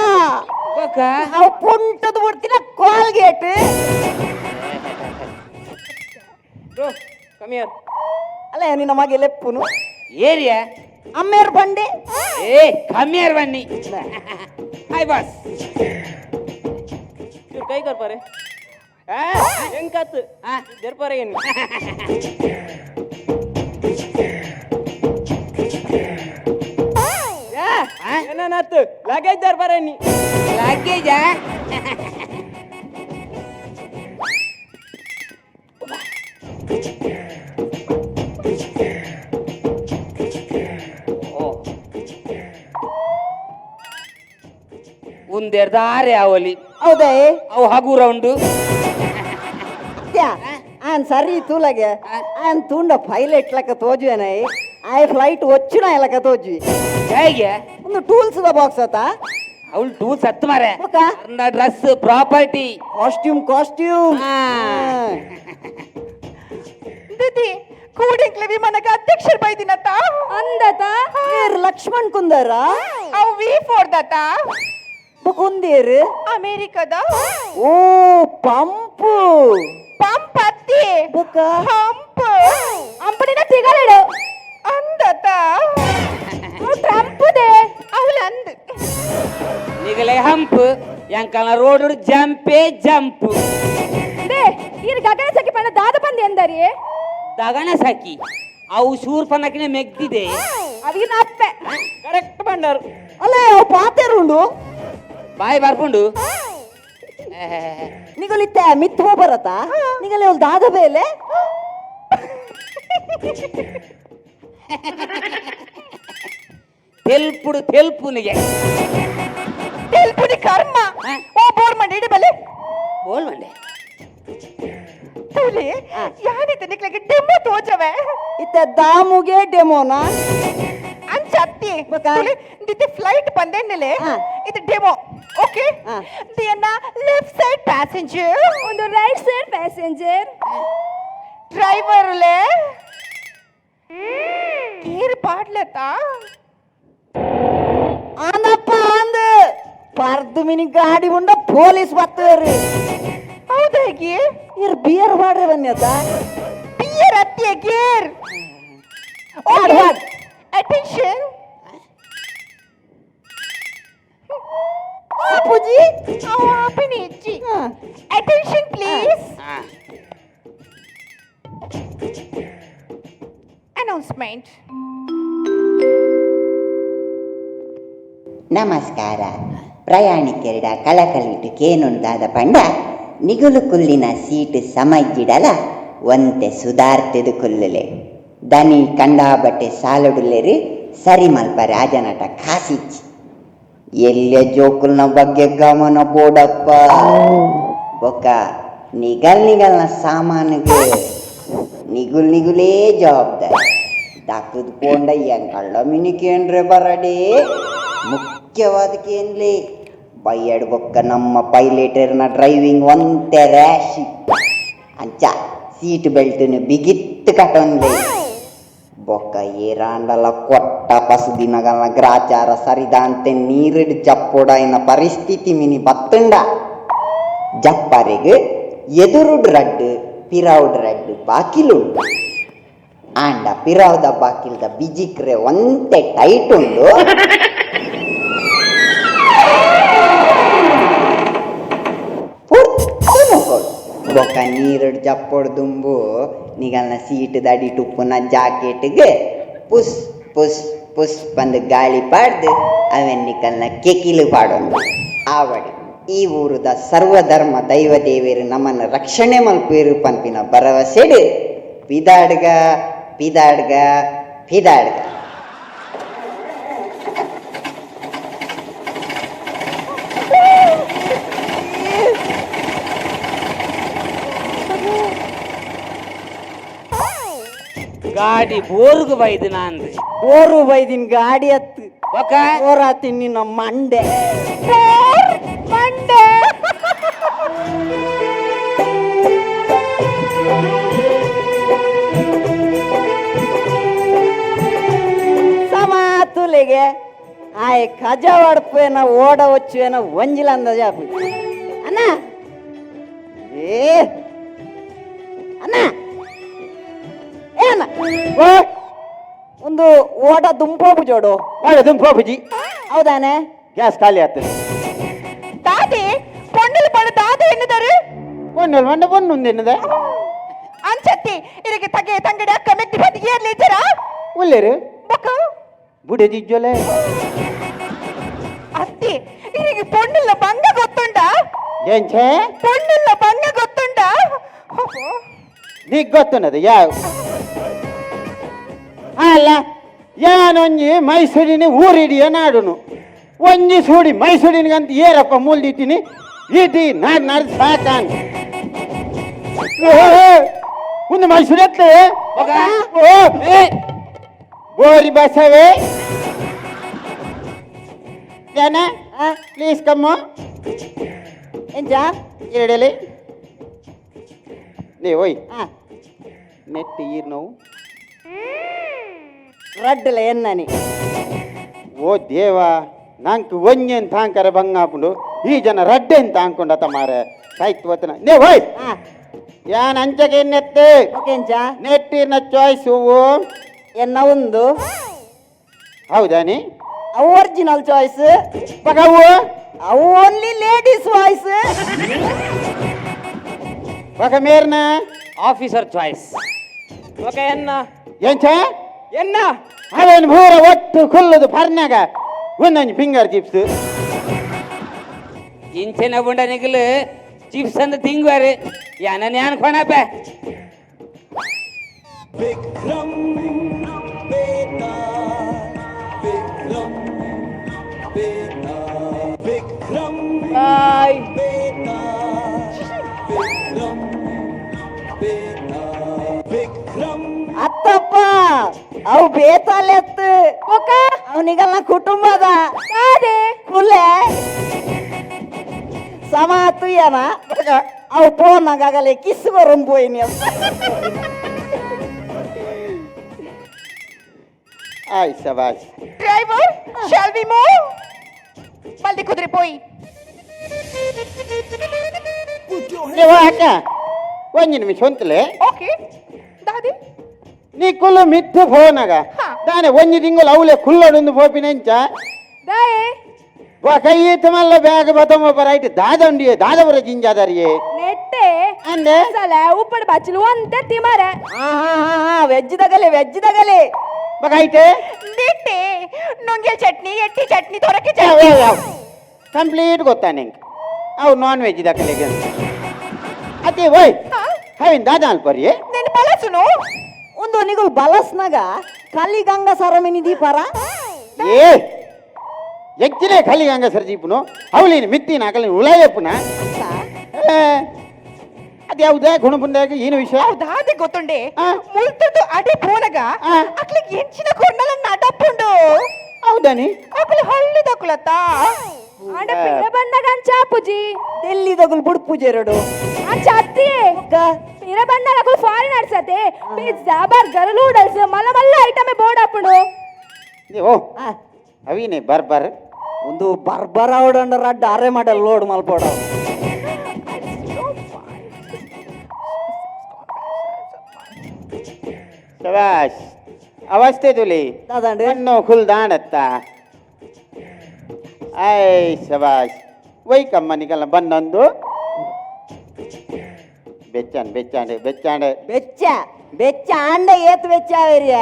ಅವು ಪುಂಟದ ಬಿಡ್ತಿನ Colgate. Bro come here. ಅಲ್ಲ ನಿನ್ನ ಮಗೆ ಲೆಪ್ಪುನು ಏರಿಯಾ ಅಮ್ಮೇರ್ ಬಂಡೆ. ಏ ಕಮ್ here ಬನ್ನಿ. Hi boss. ಕೈ ಕೊರ್ಪಾರೆ ಎಂಕತ್ತು ದೆರ್ಪಾರೆ ಏನು ಏನಾತು ಲಗೇಜ್ ದರ್ಪಾರೆ ನೀ ಲಗೇಜಾ? ಒಂದೆರಡು ಆರೆ ಅವಲಿ. ಹೌದಾ? ಅವು ಹಗುರ ಉಂಡು. ಆನ್ ಸರಿ ತೂಲಗೆ ಆನ್ ತೂಂಡ ಪೈಲಟ್ ಲೆಕ್ಕ ತೋಜುವೆನೈ ಆಯ್ ಫ್ಲೈಟ್ వచ్చిన ಲెಕ್ಕ ತೋಜುವಿ. ಹೇಗೆ? ಒಂದು tools the box ಆತ. ಅವಳು ಟೂಲ್ಸ್ ಹತ್ತು ಮಾರೆ dress property costume costume. Didi ಕೂಡಿಂಕ್ಲೆ ವಿಮಾನಕ್ಕೆ ಅಧ್ಯಕ್ಷರು ಬೈದಿನತ ಅಂದತ ಏರ್ ಲಕ್ಷ್ಮಣ್ ಕುಂದರ ಅವು ವಿ ಫೋರ್ ದತ ಬುಕುಂದೇರು ಅಮೆರಿಕದ. ಓ ಪಂಪು ಪಂಪ್ ಅತ್ತಿ ಬುಕ್ಕ ಹಂಪ್ ಅಂಪಡಿನ ತಿಗಲೆಡು ಅಂದತ ಅವು ಟ್ರಂಪುದೆ ಅವಳು ಅಂದ್ ನಿಗಲೆ ಹಂಪ್ ಎಂಕಲ್ನ ರೋಡ್ ಜಂಪೇ ಜಂಪ್. They ಈರ್ ಗಗನ ಸಖಿ ಪಂಡ ದಾದ ಪಂದಿ ಎಂದರಿ? ದಗನ ಸಖಿ ಅವು ಶೂರ್ಪನಕಿನ ಮೆಗ್ದಿದೆ. ಅವಿನ ಅಪ್ಪೆ ಕರೆಕ್ಟ್ ಬಂಡಾರು. ಅಲ್ಲ ಅವು ಪಾತೇರುಂಡು ಬಾಯಿ ಬರ್ಪುಂಡು. ನಿಗಲಿತ್ತೆ ಮಿತ್ ಬರತ ನಿಗಲೆ ಒಂದು ದಾದ ಬೇಲೆ ತೆಲ್ಪುಡು ತೆಲ್ಪುನಿಗೆ ತೆಲ್ಪುನಿ. ಕರ್ಮ. ಓ ಬೋರ್ ಮಂಡೆ ಇಡಿ ಬಲೆ. ಬೋಲ್ ಮಂಡೆ. ತೂಲೆ ಯಾನಿತ ನಿಕ್ಲೆಗೆ ಡೆಮೋ ತೋಜವೆ. ಇತ್ತ ದಾಮುಗೆ ಡೆಮೋನಾ? ಅಂಚತ್ತಿ ತೂಲೆ ದಿತ್ತೆ ಫ್ಲೈಟ್ ಬಂದೆನ್ನೆಲೆ ಇದು ಡೆಮೋ. ಓಕೆ ದಿಯನ್ನ ಲೆಫ್ಟ್ ಸೈಡ್ ಪ್ಯಾಸೆಂಜರ್, ಒಂದು ರೈಟ್ ಸೈಡ್ ಪ್ಯಾಸೆಂಜರ್, ಡ್ರೈವರ್ ಲೇ ಗೇರ್ ಪಾಡ್ಲತಾ ಆನಪ್ಪ ಅಂದ್ ಪರ್ದು ಮಿನಿ ಗಾಡಿ ಉಂಡ ಪೊಲೀಸ್ ಬತ್ತೇರಿ. ಹೌದಾಗಿ ಇರ್ ಬಿಯರ್ ಮಾಡ್ರಿ ಬನ್ನಿ ಅತ್ತ. ಬಿಯರ್ ಅತ್ತಿಯ ಗೇರ್. ಓಕೆ ಅಟೆನ್ಷನ್ ಅಪ್ಪುಜಿ ಅಪ್ಪನಿಜ್ಜಿ. Attention please. Announcement. ನಮಸ್ಕಾರ ಪ್ರಯಾಣಿಕರಿಡ ಕಳಕಳಿಟು ಕೇನುಂದಾದ ಪಂಡ ನಿಗುಲು ಕುಲ್ಲಿನ ಸೀಟು ಸಮಜ್ಜಿಡಲ ಒಂತೆ ಸುಧಾರ್ತೆದು ಕುಲ್ಲುಲೆ ದನಿ ಕಂಡಾಬಟ್ಟೆ ಸಾಲುಡುಲೆರು ಸರಿ ಮಲ್ಪ ರಾಜನಟ ಕಾಸಿಚ್ಚಿ ಎಲ್ಲ ಜೋಕುಲ್ನ ಬಗ್ಗೆ ಗಮನ ಬೋಡಪ್ಪ ಬೊಕ್ಕ ನಿಗಲ್ ನಿಗಲ್ನ ಸಾಮಾನಿಗೆ ನಿಗುಲ್ ನಿಗುಲೇ ಜವಾಬ್ದಾರಿ ದಾಕದ್ ಪೋಂಡ ಎಂಕಳ್ಳ ಮಿನಿಕೇನ್ರೆ ಬರಡೆ ಮುಖ್ಯವಾದ ಕೇನ್ಲೆ ಬೈಯಡ್ ಬೊಕ್ಕ ನಮ್ಮ ಪೈಲಟರ್ನ ಡ್ರೈವಿಂಗ್ ಒಂತೆ ರ್ಯಾಶಿ ಅಂಚ ಸೀಟ್ ಬೆಲ್ಟನ್ನು ಬಿಗಿತ್ತು ಕಟೊಂದೆ ಬೊಕ್ಕ ಏರಾಂಡಲ ಕೊಟ್ಟ ಪಸುದಿನಗಲ್ನ ಗ್ರಾಚಾರ ಸರಿದಾಂತೆ ನೀರಿಡ್ ಜಪ್ಪೊಡಾಯಿನ ಪರಿಸ್ಥಿತಿ ಮಿನಿ ಬತ್ತುಂಡ ಜಪ್ಪರೆಗ್ ಎದುರುಡ್ ರಡ್ಡು ಪಿರೌಡ್ ರಡ್ಡು ಬಾಕಿಲುಂಡು ಆಂಡ ಪಿರಾವ್ದ ಬಾಕಿಲ್ದ ಬಿಜಿಕ್ರೆ ಒಂತೆ ಟೈಟ್ ಉಂಡು ಬೊಕ್ಕ ನೀರುಡ್ ಜಪ್ಪೊಡ್ ದುಂಬು ನಿಗಲ್ನ ಸೀಟ್ ದಡಿ ಟುಪ್ಪುನ ಜಾಕೆಟ್ಗೆ ಪುಸ್ ಪುಸ್ ಪುಸ್ ಬಂದು ಗಾಳಿ ಪಾಡ್ದು ಅವೆನ್ ನಿಕಲ್ನ ಕೆಕಿಲು ಪಾಡೊಂದು ಆವಡಿ ಈ ಊರುದ ಸರ್ವಧರ್ಮ ದೈವ ದೇವೇರು ನಮ್ಮನ್ನು ರಕ್ಷಣೆ ಮಲ್ಪೇರು ಪನ್ಪಿನ ಭರವಸೆಡು ಪಿದಾಡ್ಗ ಪಿದಾಡ್ಗ ಪಿದಾಡ್ಗ. ಗಾಡಿ ಬೋರ್ಗು ಬೈದು ನಾಂದು ಬೋರು ಬೈದಿನ ಗಾಡಿ ಹತ್ತು ಬೊಕ್ಕ ಬೋರಾತೀನಿ ನಿನ್ನ ಮಂಡೆ ಮಂಡೆ. ಸಮಾತುಲೆಗೆ ಆಯ್ ಕಜ ವಡ್ಪೇನ ಓಡ ವಚ್ಚುವೇನ ಒಂಜಿಲ ಅಂದಾಜ ಅಣ್ಣ. ಏ ಅಣ್ಣ ಏನ ಒಂದು ಓಟ ದುಂಪೋಪು ಜೋಡು. ಓಡ ದುಂಪೋಪುಜಿ. ಹೌದಾನೆ? ಗ್ಯಾಸ್ ಖಾಲಿ ಆಗ್ತದೆ. ದಾದೆ ಪೊಣ್ಣಲು ಪಣ ದಾದೆ ಎನ್ನುದಾರು? ಪೊಣ್ಣಲು ಪಂಡ ಪೊಣ್ಣು ಎನ್ನುದ? ಅಂಚತ್ತಿ ಇದಕ್ಕೆ ತಗೆ ತಂಗಡಿ ಅಕ್ಕ ಮೆಟ್ಟಿ ಬದಿ ಏರ್ಲಿ ಇದ್ದೀರಾ? ಉಲ್ಲೇರು ಬೊಕ್ಕ ಬುಡೆ ಜಿಜ್ಜೊಲೆ. ಅತ್ತಿ ಇದಕ್ಕೆ ಪೊಣ್ಣುಲ್ಲ ಬಂಗ ಗೊತ್ತುಂಡ? ಎಂಚೆ? ಪೊಣ್ಣುಲ್ಲ ಬಂಗ ಗೊತ್ತುಂಡ? ನೀಗ್ ಗೊತ್ತುಂಡದು ಯಾವ ಅಲ್ಲ ಯಾನೊಂಜಿ ಮೈಸೂರಿನ ಊರಿಡಿಯ ನಾಡುನು ಒಂಜಿ ಸೂಡಿ ಮೈಸೂರಿನಗಂತ ಏರಪ್ಪ ಮೂಲ್ದಿಟ್ಟಿನಿ ಇಡಿ ನಾಡ್ ನಾಡ್ ಸಾಕಾನ್ ಒಂದು ಮೈಸೂರು ಎತ್ತಲೆ ಬೋರಿ ಬಸವೇ ಯಾನ ಪ್ಲೀಸ್ ಕಮ್ಮ ಎಂಚ ಎರಡಲಿ ಲೇ ಓಯ್ ನೆಟ್ ಈರ್ ನೋವು ರಡ್ಡಲ ಎನ್ನನಿ. ಓ ದೇವ ನಂಕ್ ಒಂಜೆನ್ ತಾಂಕರ ಬಂಗಾಪುಂಡು ಈ ಜನ ರಡ್ಡೆನ್ ತಾಂಕೊಂಡ ಮಾರೆ ಸಾಯ್ತು ವತನ ನೇ ಓಯ್ ಯಾನ್ ಅಂಚಗೆ ನೆತ್ತೆ ಓಕೆಂಚ ನೆಟ್ಟಿನ ಚಾಯ್ಸ್ ಹೂವು ಎನ್ನ ಒಂದು ಹೌದಾನಿ ಅವು ಒರಿಜಿನಲ್ ಚಾಯ್ಸ್ ಪಗವು ಅವು ಓನ್ಲಿ ಲೇಡೀಸ್ ವಾಯ್ಸ್ ಪಗ ಮೇರ್ನ ಆಫೀಸರ್ ಚಾಯ್ಸ್. ಓಕೆ ಎನ್ನ ಎಂಚ ಎನ್ನ ಅವೇನು ಪೂರ ಒಟ್ಟು ಕುಲ್ಲದು ಪರ್ನಾಗ ಒಂದೊಂದು ಫಿಂಗರ್ ಚಿಪ್ಸ್ ಇಂಚೆನ ಬುಂಡ ನಿಗಲು ಚಿಪ್ಸ್ ಅಂದ ತಿಂಗ್ವಾರು ಯಾನ ಯಾನ್ ಕೊಣಪೆ. ವಿಕ್ರಮ್ ಬೇತಾಳ್, ವಿಕ್ರಮ್ ಬೇತಾಳ್, ವಿಕ್ರಮ್. Bye. ಅತ್ತಪ್ಪ ಅವು ಬೇತಾಲೆತ್ತು. ಬೊಕ ಅವನಿಗೆಲ್ಲ ಕುಟುಂಬದ ದಾದೆ? ಕುಲೆ ಸಮ ತುಯ್ಯನ ಅವು ಪೋನಾಗಲೆ ಕಿಸ್ ಬರೋನ್ ಪೋಯಿನಿ. ಆಯ್ ಶಬಾಷ್. Driver, shall we move? ಬಲ್ದಿ ಕುದುರೆ ಪೋಯಿ. ನೀವು ಅಕ್ಕ ಒಂಜಿ ನಿಮಿಷ ಹೊಂತಲೆ. ಓಕೆ ದಾದಿ. ನೀ ಕುಲ್ಲು ಮಿತ್ತು ಫೋನಾಗ ದಾನೆ ಒಂಜಿ ತಿಂಗಳು ಅವಲೆ ಕುಲ್ಲಡೊಂದು ಪೋಪಿನೆಂಚ. ದಾಯೆ? ವಾ ಕೈ ಮಲ್ಲ ಬ್ಯಾಗ್ ಬತಮ ರೈಟ್ ದಾದ ಉಂಡಿಯೇ ದಾದವರ ಜಿಂಜಾದಾರಿಯೇ. ನೆಟ್ಟೆ. ಅಂದೆ. ಸಲ ಉಪ್ಪಡ್ ಬಚ್ಚಲು ಒಂತೆ ತಿಮರೆ. ಹಾ ಹಾ ಹಾ ಹಾ ವೆಜ್ ತಗಲೆ, ವೆಜ್ ತಗಲೆ. ಬಗಾಯ್ತೆ. ನೆಟ್ಟೆ ನುಂಗೆಲ್ ಚಟ್ನಿ, ಎಟ್ಟಿ ಚಟ್ನಿ, ತೊರಕೆ ಚಟ್ನಿ. ಕಂಪ್ಲೀಟ್ ಗೊತ್ತಾ ನಿಂಗೆ ಅವು ನಾನ್ ವೆಜ್ ದಕ್ಕಲೆಗೆ ಅದೇ ಓಯ್ ಹಾವಿನ ದಾದ ಅಲ್ಪರಿಯೇ. నేను ಬಲಸುನು. ಒಂದು ನಿಗುಲ್ ಬಲಸ್ನಾಗ ಕಲಿ ಗಂಗಾ ಸರಮಿನಿ ದೀಪಾರ. ಏ ಎಕ್ಚಿನೇ ಖಾಲಿ ಗಂಗಾ ಸರ್ ಜೀಪುನು ಅವಳಿನ ಮಿತ್ತಿನ ಅಕಲಿನ ಉಳಾಯಪ್ಪುನ ಅದು ಯಾವುದೇ ಗುಣಬುಂದಾಗ ಏನು ವಿಷಯ? ದಾದೆ ಗೊತ್ತುಂಡೆ. ಮುಲ್ತದ್ದು ಅಡೆ ಪೋನಗ ಅಕ್ಲಿಗೆ ಎಂಚಿನ ಕೊರ್ನಲ ನಡಪುಂಡು. ಹೌದಾನಿ? ಅಕ್ಲಿ ಹಳ್ಳಿದಕುಲತ್ತ. ಆಂಡ ಪಿರ ಬಂದಾಗ ಅಂಚಾಪುಜಿ. ಡೆಲ್ಲಿದಗುಲ್ ಬುಡ್ಪುಜೆರಡು. ಅಂಚ ಅತ್ತಿಯೇ ಪಿರ ಬಂದಾಗ ಅಕುಲು ಫಾರಿನರ್ಸ್ ಅತೆ ಪಿಜ್ಜಾ, ಬರ್ಗರ್, ನೂಡಲ್ಸ್ ಮಲ್ಲ ಮಲ್ಲ ಐಟಮೇ ಬೋರ್ಡ್ ಆಪುಂಡು. ಓ ಅವಿನೇ ಬರ್ಬರ್. ಒಂದು ಬರ್ಬರ್ ಅವಡಂಡ ರಡ್ಡ ಅರೆ ಮಾಡಲ್ ಲೋಡ್ ಮಲ್ಪೋಡ. ಶಬಾಷ್ ಅವಸ್ಥೆ ತುಲಿ. ದಾದಂಡೆ. ಕಣ್ಣು ಖುಲ್ದಾಣತ್ತ ಆಯ್ ಶಬಾಷ್ ವೈಕಮ್ಮ ನಿಕಲ್ಲ ಬನ್ನೊಂದು ಬೆಚ್ಚಾಂಡ್ ಬೆಚ್ಚಾಂಡ್ ಬೆಚ್ಚಾಂಡ್. ಬೆಚ್ಚ ಬೆಚ್ಚ ಆಂಡ ಏತ್ ಬೆಚ್ಚ ಆವಿರ್ಯ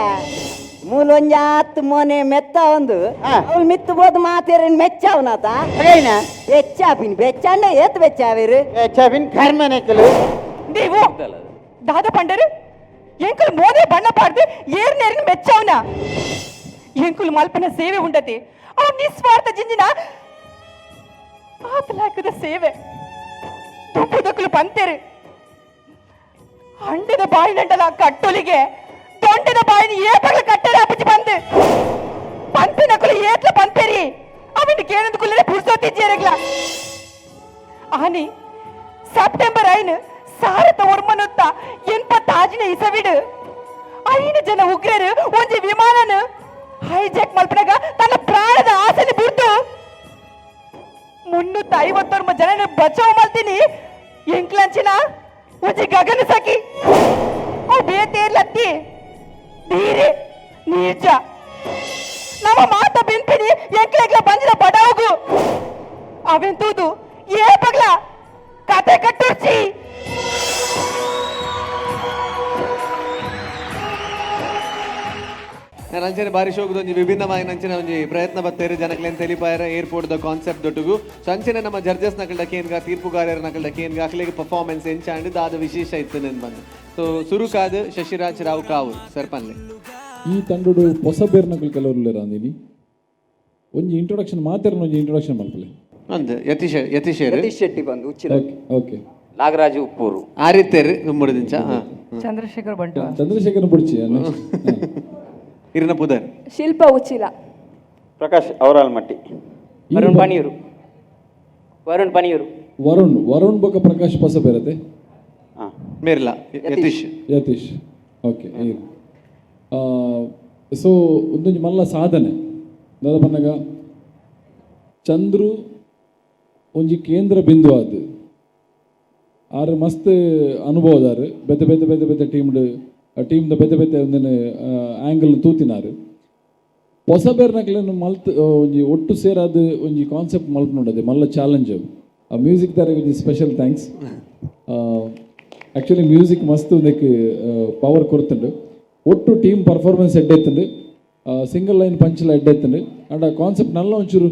ಮೂಲೊಂಜಾತ್ ಮೊನೆ ಮೆತ್ತ ಒಂದು ಅವಳು ಮಿತ್ತು ಬೋದು ಮಾತೇರಿನ್ ಮೆಚ್ಚಾವನಾತ. ಹಾಗೈನ? ಬೆಚ್ಚ ಪಿನ್ ಬೆಚ್ಚಾಂಡ ಏತ್ ಬೆಚ್ಚ ಆವಿರು. ಬೆಚ್ಚಾಪಿನ್ ಕರ್ಮನೆಕ್ಕಲು. ನೀವು ದಾದ ಪಂಡರು ಎಂಕುಲು ಮೋದೆ ಬಣ್ಣ ಪಾಡ್ದು ಏರ್ ನೇರಿನ ಮೆಚ್ಚಾವನ ಎಂಕುಲು ಮಲ್ಪನ ಸೇವೆ ಉಂಡತಿ ಅವ್ ನಿಸ್ವಾರ್ಥ ಜಿಂಜಿನ ಆತಲಾಕದ ಸೇವೆ ದುಂಬುದಕ್ಕಲು ಪಂತೇರು ಅಂಡದ ಬಾಯಿನಂಡಲ ಕಟ್ಟೊಲಿಗೆ ದೊಂಡದ ಬಾಯಿನ ಏಪಗ್ಲ ಕಟ್ಟರೆ ಅಪ್ಪಚಿ ಬಂದು ಪಂಪಿನಕುಲು ಏತ್ಲ ಪಂಪೇರಿ ಅವಿನ ಕೇನಂದು ಕುಲ್ಲರೆ ಪುರ್ಸೋತಿ ಜೇರಗ್ಲ ಆನಿ ಸೆಪ್ಟೆಂಬರ್ 5 ಸಾರತ ಒರ್ಮನುತ್ತ 86ನೇ ಇಸವಿಡು 5 ಜನ ಉಗ್ರರು ಒಂಜಿ ವಿಮಾನನ ಹೈಜಾಕ್ ಮಲ್ಪನಾಗ ತನ್ನ ಪ್ರಾಣದ ಆಸೆని ಬಿಡ್ತು 359 ಜನನ ಬಚಾವ್ ಮಲ್ತೀನಿ ಎಂಕ್ಲಂಚಿನ ಒಂಜಿ ಗಗನ ಸಖಿ ಅವು ಬೇತೇರ್ಲತ್ತಿ ಧೀರೆ ನೀರ್ಜ ನಮ್ಮ ಮಾತ ಬೆನ್ಪಿನಿ ಎಂಕ್ಲೆಗ್ಲ ಬಂದಿನ ಬಡಾವುಗು ಅವೆಂತೂದು ಏ ಪಗ್ಲ ಕತೆ ಕಟ್ಟುರ್ಚಿ. ನಾನು ಅಂಚನೆ ಬಾರಿ ಶೋಕದ ಒಂಜಿ ವಿಭಿನ್ನವಾಗಿ ಅಂಚಿನ ಒಂಜಿ ಪ್ರಯತ್ನ ಬತ್ತೇರು ಜನಕ್ಲೆನ್ ತೆಲಿಪಾಯರ ಏರ್ಪೋರ್ಟ್ ದ ಕಾನ್ಸೆಪ್ಟ್ ದೊಟ್ಟುಗು. ಸೊ ಅಂಚನೆ ನಮ್ಮ ಜಡ್ಜಸ್ ನಕಲ್ಡ ಕೇನ್ಗ ತೀರ್ಪುಗಾರರ ನಕಲ್ಡ ಕೇನ್ಗ ಅಕ್ಲೆಗ್ ಪರ್ಫಾರ್ಮೆನ್ಸ್ ಎಂಚಾಂಡ್ ದಾದ ವಿಶೇಷ ಇತ್ತು ನೆನ್ ಬಂದು. ಸೊ ಸುರುಕಾದ್ ಶಶಿರಾಜ್ ರಾವ್ ಕಾವೂರ್ ಸರ್ ಪನ್ಲೆ. ಈ ತಂಡಡು ಹೊಸ ಬೇರ್ನಕಲ್ ಕೆಲವರು ಅಂದಿನಿ ಒಂಜಿ ಇಂಟ್ರೊಡಕ್ಷನ್ ಮಾತೆರ್ನ ಒಂಜಿ ಇಂಟ್ರೊಡಕ್ಷನ್ ಮಲ್ಪಲೆ. ಅಂದ್ ಯತೀಶ್ ಯತೀಶ್ ಯತೀಶ್ ಶೆಟ್ಟಿ ಬಂದು ಉಚ್ಚಿಲ. Okay okay. ನಾಗರಾಜ್ ಉಪ್ಪೂರು. ಆರಿತ್ತೇರು ದುಮ್ಮುಡು ದಿಂಚ. ಚಂದ್ರಶೇಖರ್ ಬಂಟು. ಚಂದ್ರಶೇಖರ್ ಬುಡ್ಚಿ. ಇರಿನ ಪುದರ್. ಶಿಲ್ಪ ಉಚ್ಚಿಲ. ಪ್ರಕಾಶ್ ಅವರಾಲ್ಮಟ್ಟಿ. ವರುಣ್ ಪನಿಯೂರು. ವರುಣ್ ಪನಿಯೂರು. ವರುಣ್ ವರುಣ್ ಬೊಕ ಪ್ರಕಾಶ್ ಪಸ ಬೇರತೆ. ಮೇರ್ಲಾ ಯತೀಶ್. ಯತೀಶ್ ಓಕೆ. ಸೊ ಒಂದೊಂಜಿ ಮಲ್ಲ ಸಾಧನೆ ದಾದ ಪನ್ನಗ ಚಂದ್ರು ಒಂಜಿ ಕೇಂದ್ರ ಬಿಂದು ಆದ್ ಆರು ಮಸ್ತ್ ಅನುಭವದಾರು ಬೇತೆ ಬೇತೆ ಬೇತೆ ಬೇತೆ ಟೀಮ್ಡ್ ಟೀಮ್ದ ಬೇತೆ ಬೇತೆ ಒಂದಿನ ಆ್ಯಂಗಲ್ ತೂತಿನಾರು ಹೊಸ ಬೇರ್ನಕ್ಲೆನ್ ಮಲ್ತ್ ಒಂಜಿ ಒಟ್ಟು ಸೇರಾದ ಒಂಜಿ ಕಾನ್ಸೆಪ್ಟ್ ಮಲ್ಪ್ ನೋಡದೆ ಮಲ್ಲ ಚಾಲೆಂಜ್ ಅವು. ಆ ಮ್ಯೂಸಿಕ್ ದಾರಿಗೆ ಒಂಜಿ ಸ್ಪೆಷಲ್ ಥ್ಯಾಂಕ್ಸ್. ಆ್ಯಕ್ಚುಲಿ ಮ್ಯೂಸಿಕ್ ಮಸ್ತ್ ಒಂದಕ್ಕೆ ಪವರ್ ಕೊರ್ತುಂಡು. ಒಟ್ಟು ಟೀಮ್ ಪರ್ಫಾರ್ಮೆನ್ಸ್ ಎಡ್ಡೆತ್ತುಂಡು, ಸಿಂಗಲ್ ಲೈನ್ ಪಂಚ್ಲ ಎಡ್ಡೆತ್ತುಂಡು. ಅಂಡ ಕಾನ್ಸೆಪ್ಟ್ ನಲ್ಲ ಒಂಚೂರು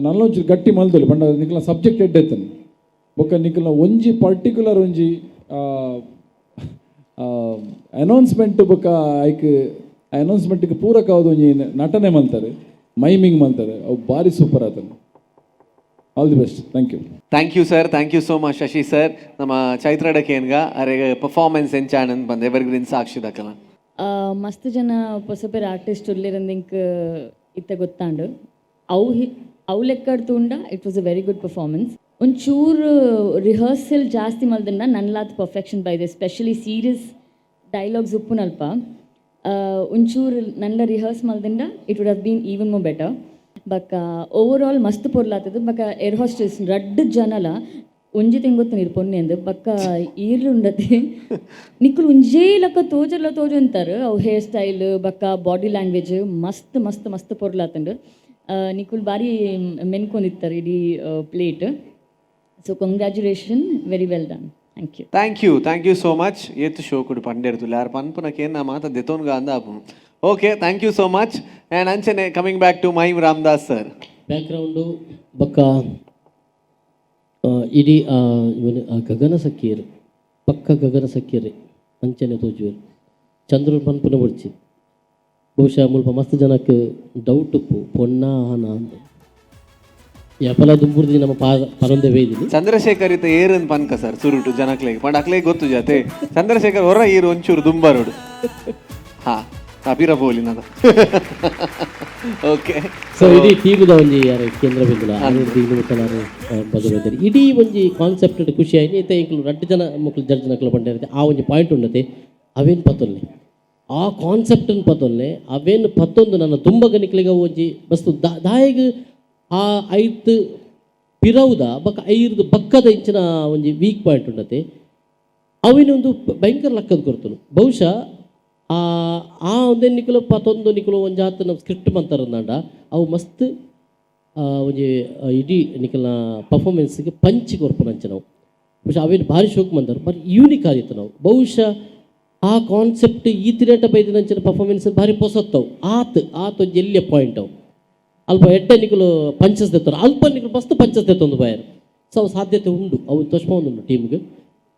ನಲ್ಲ ಒಂಚೂರು ಗಟ್ಟಿ ಮಲ್ದೊಲಿ ಪಂಡ ನಿಕ್ಲ ಸಬ್ಜೆಕ್ಟ್ ಎಡ್ಡೆತ್ತುಂಡು. ಬೊಕ್ಕ ನಿಕ್ಲ ಒಂಜಿ ಪರ್ಟಿಕ್ಯುಲರ್ ಒಂಜಿ ಅನೌನ್ಸ್ಮೆಂಟ್ ಬೊಕ್ಕ ಐಕ್ ಅನೌನ್ಸ್ಮೆಂಟ್ಗೆ ಪೂರಕವಾದ ಒಂಜಿ ನಟನೆ ಮಲ್ತಾರೆ, ಮೈಮಿಂಗ್ ಮಲ್ತಾರೆ, ಅವು ಭಾರಿ ಸೂಪರ್ ಆತನು. All the best. Thank you. Thank you sir, thank you so much Shashi sir. ನಮ್ಮ ಚೈತ್ರಡ ಕೇನ್ಗ ಅರೆಗೆ performance ಎಂಚಾಣನ್ ಬಂದ evergreen ಸಾಕ್ಷಿ ದಕ್ಕಲ. ಮಸ್ತ್ ಜನ ಪೊಸಪೇರ್ ಆರ್ಟಿಸ್ಟ್ ಉಲ್ಲೇರಂದಿಂಕ್ ಇತ್ತ ಗೊತ್ತಾಂಡು ಅವು ಅವು ಲೆಕ್ಕಡ್ ತೂಂಡ it was a very good performance. ಒಂಚೂರು ರಿಹರ್ಸಲ್ ಜಾಸ್ತಿ ಮಲ್ದಂಡ ನನ್ಲಾತ್ ಪರ್ಫೆಕ್ಷನ್ ಬೈದೆ, specially serious dialogues ಉಪ್ಪುನಲ್ಪ ಒಂಚೂರು ನನ್ಲ ರಿಹರ್ಸ್ ಮಲ್ದಂಡ it would have been even more better. ಬೊಕ್ಕ ಓವರ್ ಆಲ್ ಮಸ್ತ್ ಪೊರ್ಲಾತದ. ಬೊಕ್ಕ ಏರ್ ಹಾಸ್ಟೆಸ್ ರಡ್ಡ್ ಜನಲ ಒಂಜಿ ತಿಂಗೊತ್ತು ನೀರು ಪೊನ್ನೆ ಅಂದ್ ಬೊಕ್ಕ ಈರ್ಲು ಉಂಡತಿ ನಿಕ್ಕುಲು ಒಂಜೇ ಲಕ್ಕ ತೋಜರ್ಲ ತೋಜೊಂತಾರು. ಅವು ಹೇರ್ ಸ್ಟೈಲ್ ಬೊಕ್ಕ ಬಾಡಿ ಲ್ಯಾಂಗ್ವೇಜ್ ಮಸ್ತ್ ಮಸ್ತ್ ಮಸ್ತ್ ಪೊರ್ಲಾತುಂಡು. ನಿಕುಲು ಬಾರಿ ಮೆನ್ಕೊಂದಿತ್ತಾರೆ ಇಡೀ plate. So congratulation, very well done, thank you. Thank you, thank you so much. ಏತ್ ಶೋಕುಡು ಪಂಡೇರ್ತುಲ್ಲ ಯಾರು ಪನ್ಪುನಕೇನು ನಾ ಮಾತ ದೆತೋನ್ಗ ಅಂದ ಆಪುನು. Okay, thank you so much. And ಅಂಚನೆ coming back to mime Ramdas sir. Background ಬೊಕ್ಕ ಇಡೀ ಗಗನ ಸಖಿಯರು ಪಕ್ಕ ಗಗನ ಸಖಿಯರೇ ಅಂಚನೆ ತೋಜುವೆರ್. ಚಂದ್ರನ ಪನ್ಪುನ ಬೊಡ್ಚಿ ಬಹುಶಃ ಮುಲ್ಪ ಮಸ್ತ್ ಜನಕ್ಕೆ ಡೌಟ್ ಉಪ್ಪು ಪೊನ್ನ ಆನ ಅಂದ್. ಯಪಲ ದುಂಬುರ್ದಿ ನಮ್ಮ ಪನೊಂದೆ ಬೈದಿನಿ. ಚಂದ್ರಶೇಖರ್ ಇತ್ತ ಏರನ್ ಪನ್ಕ ಸರ್ ಸುರುಟು ಜನಕ್ಲೆಗ್ ಪಂಡ ಅಕ್ಲೆಗ್ ಗೊತ್ತು ಜಾತೆ ಚಂದ್ರಶೇಖರ್ ಹೊರ ಈರು ಒಂಚೂರು ದುಂಬರೋಡು. ಹಾ ಅಪಿರ ಪೋಲಿ ನದ. ಓಕೆ. ಸೊ ಇಡೀ ಟೀಮ್ದ ಒಂಜಿ ಯಾರು ಕೇಂದ್ರ ಬಿಂದುಲ ಮುಖಲಾರು ಬದಲು ಇಡೀ ಒಂಜಿ ಕಾನ್ಸೆಪ್ಟ್ ಖುಷಿ ಆಯ್ತು. ಇತ್ತೆ ಎಂಕುಲು ರಡ್ಡ್ ಜನ ಮೊಕ್ಲು ಜಡ್ಜ್ ನಕಲು ಪಂಡೇರ್ ಆ ಒಂಜಿ ಪಾಯಿಂಟ್ ಉಂಡತೆ ಅವೇನು ಪತ್ತೊಲ್ಲೆ ಆ ಕಾನ್ಸೆಪ್ಟ್ ಪತ್ತೊಲ್ಲೆ ಅವೇನು ಪತ್ತೊಂದು ನನ್ನ ದುಂಬಗನಿಕ್ಲಿಗ ಒಂಜಿ ಬಸ್ತು ದಾಯಗ್ ಆ ಐತ್ ಪಿರವುದ ಬೊಕ್ಕ ಐರ್ದು ಬಕ್ಕದ ಇಂಚಿನ ಒಂಜಿ ವೀಕ್ ಪಾಯಿಂಟ್ ಉಂಡತೆ ಅವಿನೊಂದು ಭಯಂಕರ ಲಕ್ಕದ ಕೊರ್ತನು. ಬಹುಶಃ ಆ ಆ ಒಂದೇ ನಿಕುಲು ಪತ್ತೊಂದು ನಿಕುಲು ಒಂಜಾತ್ ನಮ್ಮ ಸ್ಕ್ರಿಪ್ಟ್ ಮಂತಾರಂದಾಂಡ ಅವು ಮಸ್ತ್ ಒಂಜಿ ಇಡೀ ನಿಕಲ್ನ ಪರ್ಫಾರ್ಮೆನ್ಸ್ಗೆ ಪಂಚ್ ಕೊರ್ಪುನಂಚ ನಾವು ಬಹುಶಃ ಅವೇನು ಭಾರಿ ಶೋಕ್ ಮಂದರು ಭಾರಿ ಯೂನಿಕ್ ಆಗಿತ್ತು ನಾವು. ಬಹುಶಃ ಆ ಕಾನ್ಸೆಪ್ಟ್ ಈ ತಿರೇಟ ಬೈದಿನಂಚಿನ ಪರ್ಫಾರ್ಮೆನ್ಸ್ ಭಾರಿ ಪೊಸತ್ತವು ಆತ್ ಆತ್ ಒಂಜಿ ಎಲ್ಲಿಯ ಪಾಯಿಂಟ್ ಅವು ಅಲ್ಪ ಎಡ್ಡೆ ನಿಕುಲು ಪಂಚಸ್ ದೆತ್ತಾರೆ ಅಲ್ಪ ನಿಕುಲು ಮಸ್ತ್ ಪಂಚಸ್ ದೆತ್ತೊಂದು ಬಾಯರ್. ಸೊ ಅವು ಸಾಧ್ಯತೆ ಉಂಡು ಅವು ತೋಚ್ಪೊಂದುಂಡು ಟೀಮ್ಗೆ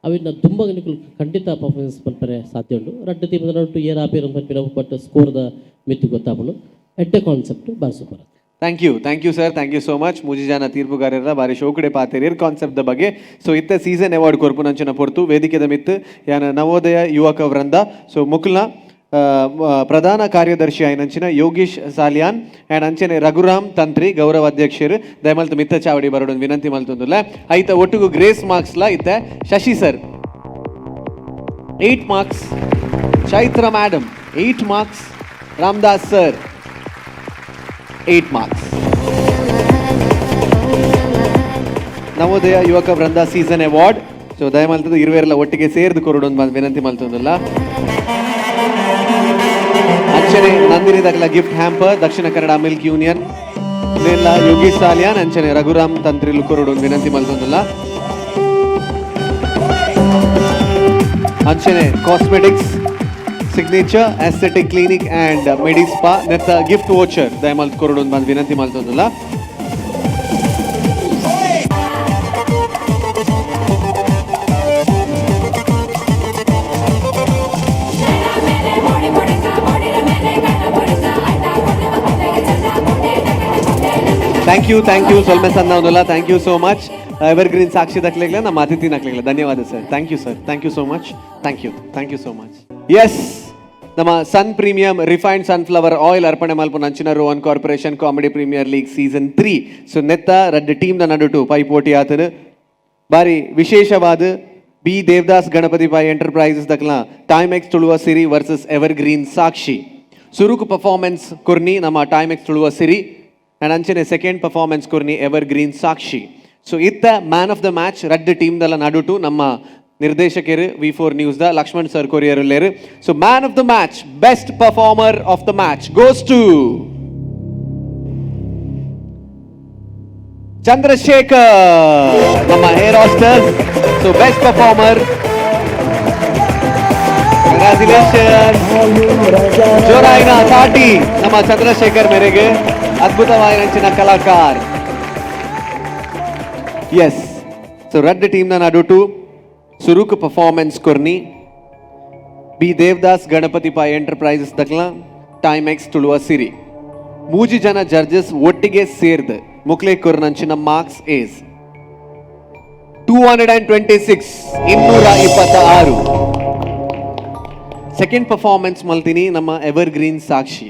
ಅವಿನ ತುಂಬ ನಿಕುಲು ಖಂಡಿತ ಪರ್ಫಾರ್ಮೆನ್ಸ್ ಪನ್ಪರೆ ಸಾಧ್ಯ ಉಂಡು. ರಡ್ಡ್ ಟೀಮ್ ನಡುಟು ಏರ್ ಆಪೇರ್ ಪನ್ಪಿನ ಬಟ್ ಸ್ಕೋರ್ದ ಮಿತ್ತು ಗೊತ್ತಾಪುಂಡು. ಎಡ್ಡೆ ಕಾನ್ಸೆಪ್ಟ್ ಭಾರಿ super. Thank you, thank you sir, thank you so much. ಮೂಜಿ ಜನ ತೀರ್ಪುಗಾರರ ಬಾರಿ ಶೋಕಡೆ ಪಾತೆರಿಯರ್ ಕಾನ್ಸೆಪ್ಟ್ the ಬಗ್ಗೆ. ಸೊ ಇತ್ತ ಸೀಸನ್ ಅವಾರ್ಡ್ ಕೊರ್ಪುನಂಚಿನ ಪೊರ್ತು ವೇದಿಕೆದ ಮಿತ್ತು ಯಾನ ನವೋದಯ ಯುವಕ ವೃಂದ ಸೊ ಮುಕುಲ್ನ ಪ್ರಧಾನ ಕಾರ್ಯದರ್ಶಿ ಆಯಿನಂಚಿನ ಯೋಗೀಶ್ ಸಾಲಿಯಾನ್ ಆ್ಯಂಡ್ ಅಂಚನೆ ರಘುರಾಮ್ ತಂತ್ರಿ ಗೌರವ ಅಧ್ಯಕ್ಷರು ದಯಮಲ್ತು ಮಿತ್ತ ಚಾವಡಿ ಬರೋಡು ವಿನಂತಿ ಮಲ್ತೊಂದುಲ್ಲ. ಐತ ಒಟ್ಟುಗು ಗ್ರೇಸ್ ಮಾರ್ಕ್ಸ್ಲ ಇತ್ತ Shashi sir 8 marks, Chaitra madam 8 marks, Ramdas sir 8 marks. Navodaya Yuvaka Vrinda season award so ದಯಮಲ್ತದ ಇರುವೆರೆಲ್ಲ ಒಟ್ಟಿಗೆ ಸೇರ್ದು ಕೊರಡು ವಿನಂತಿ ಮಲ್ತೊಂದುಲ್ಲ. ಅಂಚನೆ Nandini ದಗಲ gift hamper Dakshina Kannada milk union ನೆಲ್ಲ ಯೋಗೀಶ್ ಸಾಲಿಯಾನ್ ಅಂಚನೆ ರಘುರಾಮ್ ತಂತ್ರಿಲು ಕೊರಡು ವಿನಂತಿ ಮಲ್ತೊಂದುಲ್ಲ. ಅಂಚನೆ cosmetics signature aesthetic clinic and medispa ನೆತ್ತ ಗಿಫ್ಟ್ ವೋಚರ್ ದಯಮಲ್ತ್ ಕೊರಡು ಬಂದು ವಿನಂತಿ ಮಲ್ತೊಂದುಲ್ಲ. Thank you, thank you ಸೊಲ್ಮೆ ಸನ್ನವನ್ನುಲ್ಲ. Thank you so much. Evergreen Sakshi ದಕ್ಲೆಗ್ಲ ನಮ್ಮ ಅತಿಥಿ ನಕ್ಲೆಗ್ಲ ಧನ್ಯವಾದ sir. Thank you sir, thank you so much, thank you, thank you so much. Yes, ನಮ್ಮ Sun premium refined sunflower oil ಅರ್ಪಣೆ ಮಲ್ಪುನ ಅಂಚಿನ Rohan corporation comedy premier league season 3. So ನೆತ್ತ ರಡ್ಡ್ team ದ ನಡುಟು ಪೈಪೋಟಿ ಆತನು ಬಾರಿ ವಿಶೇಷವಾದ B Devdas Ganapati pi enterprises ದಕ್ಲ Timex Tuluva Siri versus evergreen Sakshi. ಸುರುಕು performance ಕುರ್ನಿ ನಮ್ಮ ಟೈಮೆಕ್ಸ್ ತುಳುವ ಸಿರಿ ಆ್ಯಂಡ್ ಅಂಚನೆ ಸೆಕೆಂಡ್ ಪರ್ಫಾರ್ಮೆನ್ಸ್ ಕುರ್ನಿ ಎವರ್ ಗ್ರೀನ್ ಸಾಕ್ಷಿ. ಸೊ ಇತ್ತ man of the match ರಡ್ಡ್ ಟೀಮ್ದಲ್ಲ ನಡುಟು ನಮ್ಮ ನಿರ್ದೇಶಕರು V4 news the Lakshman sir courier ಉಲ್ಲೇರು. So man of the match, best performer of the match goes to Chandrashekhar, ನಮ್ಮ air hostess. So best performer, congratulation. ಜೋರಾಯಿನ ಸಾಟಿ ನಮ್ಮ ಚಂದ್ರಶೇಖರ್ ಮೇರೆಗೆ, ಅದ್ಭುತವಾದ ಕಲಾಕಾರ. ಎಸ್, ಸೊ ರಡ್ಡ್ ಟೀಮ್ನ ನಡುಟು ಸುರುಕು ಪರ್ಫಾರ್ಮೆನ್ಸ್ ಕೊರ್ನಿ B Devdas Ganapati pi enterprises ದಕ್ಲ Timex Tuluva ಸಿರಿ. ಮೂಜಿ ಜನ ಜಡ್ಜಸ್ ಒಟ್ಟಿಗೆ ಸೇರ್ದು ಮುಕ್ಲೆ ಕೊರ್ನಂಚಿನ marks is 226, 226. Second performance ಮಲ್ತೀನಿ ನಮ್ಮ ಎವರ್ ಗ್ರೀನ್ ಸಾಕ್ಷಿ.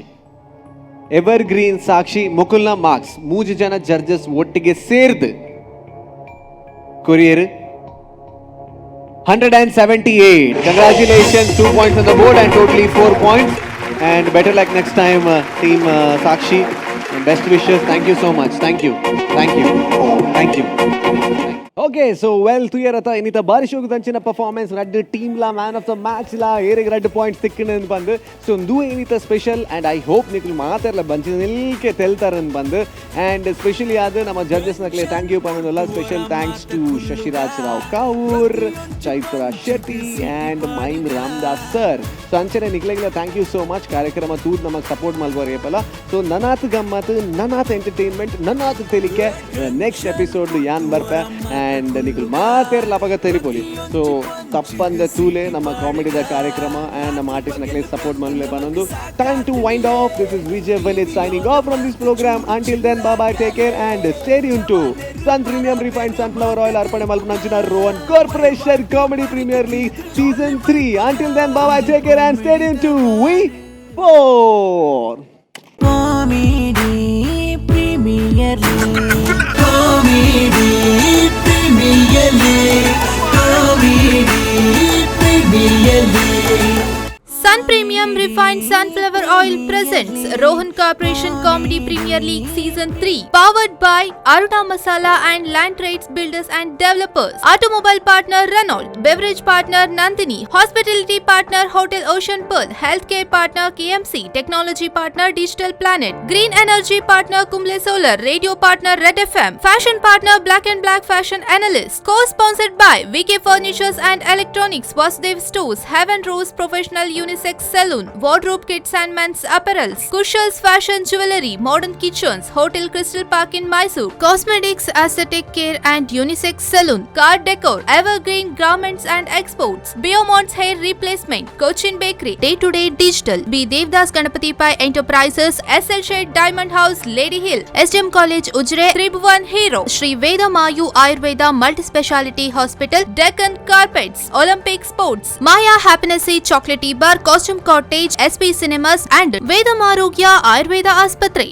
ಎವರ್ ಗ್ರೀನ್ ಸಾಕ್ಷಿ ಮುಕುಲ್ನ ಮಾರ್ಕ್ಸ್ ಮೂಜು ಜನ ಜಡ್ಜಸ್ ಒಟ್ಟಿಗೆ ಸೇರ್ದು courier 178. Congratulations, 2 points on the board and totally 4 points. And better luck next time, team Sakshi. And best wishes. Thank you so much. Thank you. Thank you. Thank you. Okay, so well, ತುಯರತ ಇನ್ನಿತ ಬಾರಿಶೋಗ ದಂಚಿನ performance ರಡ್ಡ್ team law man of the match ಲಾ ಏರಿಗೆ ರಡ್ಡ್ points ತಿಕ್ಕಿನ ಬಂದು. So ಇಂದು ಏನಿತ special and I hope ನಿಕ್ಲು ಮಾತಾಡಲ ಬಂಚಿನ ನಿಲ್ಕೆ ತೆಲ್ತಾರನ್ ಬಂದು. And specially ಆದ ನಮ್ಮ judges ನಕ್ಲೆ thank you ಪವನಲ್ಲ. Special thanks to Shashiraj Rao Kavoor, Chaitra Shetty and mime Ramdas sir. So ಅಂಚನೆ ನಿಕ್ಲೆಗ್ಲ thank you so much. ಕಾರ್ಯಕ್ರಮ ತೂದ್ ನಮಗೆ ಸಪೋರ್ಟ್ ಮಲ್ಬೋರ್ ಏಪಲ. ಸೊ ನನಾತ್ ಗಮ್ಮತ್, ನನಾತ್ ಎಂಟರ್ಟೈನ್ಮೆಂಟ್, ನನಾತ್ ತೆಲಿಕೆ ನೆಕ್ಸ್ಟ್ ಎಪಿಸೋಡ್ ಯಾನ್ ಬರ್ಪೆ. ಆ್ಯಂಡ್ ನಿಕುಲ್ ಮಾತೇರ್ ಲಪಗ ತೆಲಿಪೊಲಿ. ಸೊ ತಪ್ಪಂದ ತೂಲೆ ನಮ್ಮ ಕಾಮಿಡಿದ ಕಾರ್ಯಕ್ರಮ ಆ್ಯಂಡ್ ನಮ್ಮ ಆರ್ಟಿಸ್ಟ್ ನಕ್ಲೆ ಸಪೋರ್ಟ್ ಮಾಡಲೆ ಬಂದೊಂದು. Time to wind off. This is Vijay Velith signing off from this program. Until then, bye, take care and stay tuned to Sun Premium refined sunflower oil ಅರ್ಪಣೆ ಮಲ್ಪನಂಚಿನ Rohan Corporation Comedy Premier League season 3. Until then, bye, take care and stay tuned to V4 Comedy Premier League. Comedy Premier League. Comedy Premier League. Sun Premium Refined Sunflower Oil presents Rohan Corporation Comedy Premier League Season 3, powered by Aruna Masala and Land Trades Builders and Developers, Automobile Partner Renault, Beverage Partner Nandini, Hospitality Partner Hotel Ocean Pearl, Healthcare Partner KMC, Technology Partner Digital Planet, Green Energy Partner Kumble Solar, Radio Partner Red FM, Fashion Partner Black and Black Fashion Analyst, co-sponsored by VK Furnitures and Electronics, Vasudev Stores, Heaven Rose Professional Unisex Saloon, Wardrobe Kids and Men's Apparels, Kushal's Fashion Jewelry, Modern Kitchens, Hotel Crystal Park in Mysore, Cosmetics, Aesthetic Care and Unisex Saloon, Car Decor, Evergreen Garments and Exports, Biomont's Hair Replacement, Cochin Bakery, Day to Day Digital, B. Devdas Ganapati Pai Enterprises, SL Shade Diamond House, Lady Hill, SDM College, Ujire, Tribhuvan Hero, Sri Veda Mayu Ayurveda Multi Speciality Hospital, Deccan Carpets, Olympic Sports, Maya Happiness Chocolatey Bar, Costume Cottage, SP Cinemas and Vedam Arogya Ayurveda Aspatre.